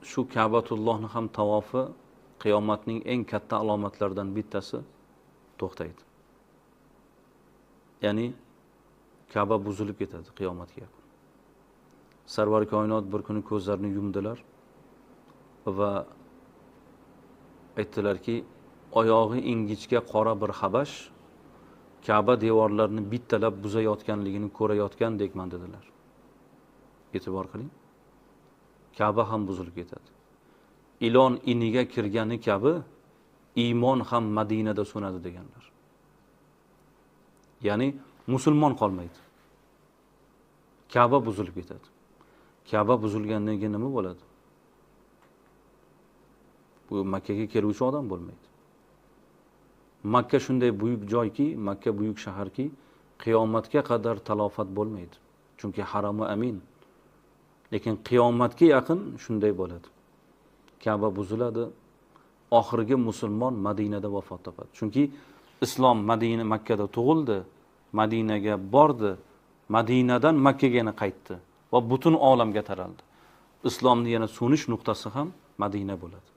Shu Ka'batullohni ham tavofi qiyomatning eng katta alomatlaridan bittasi to'xtaydi. Ya'ni Ka'ba buzilib ketadi qiyomatga yaqin. Sarvar koinot bir kuni ko'zlarini yumdilar va aytdilarki, oyog'i ingichka qora bir habash Ka'ba devorlarini bittalab buzayotganligini ko'rayotgandekman dedilar. E'tibor qiling. Ka'ba ham buzilib ketadi. Ilon iniga kirgani kabi iymon ham Madinada so'nadi deganlar. Ya'ni musulmon qolmaydi. Ka'ba buzilib ketadi. Ka'ba buzilgandan keyin nima bo'ladi? Bu Makkaga keluvchi odam bo'lmaydi. Makka shunday buyuk joyki, Makka buyuk shaharki, qiyomatga qadar talofat bo'lmaydi. Chunki harami amin. Lekin qiyomatga yaqin shunday bo'ladi. Ka'ba buziladi. Oxirgi musulmon Madinada vafot topadi. Chunki islom Madina, Makkada tug'ildi, Madinaga bordi, Madinadan Makkaga yana qaytdi va butun olamga taraldi. Islomni yana so'nish nuqtasi ham Madina bo'ladi.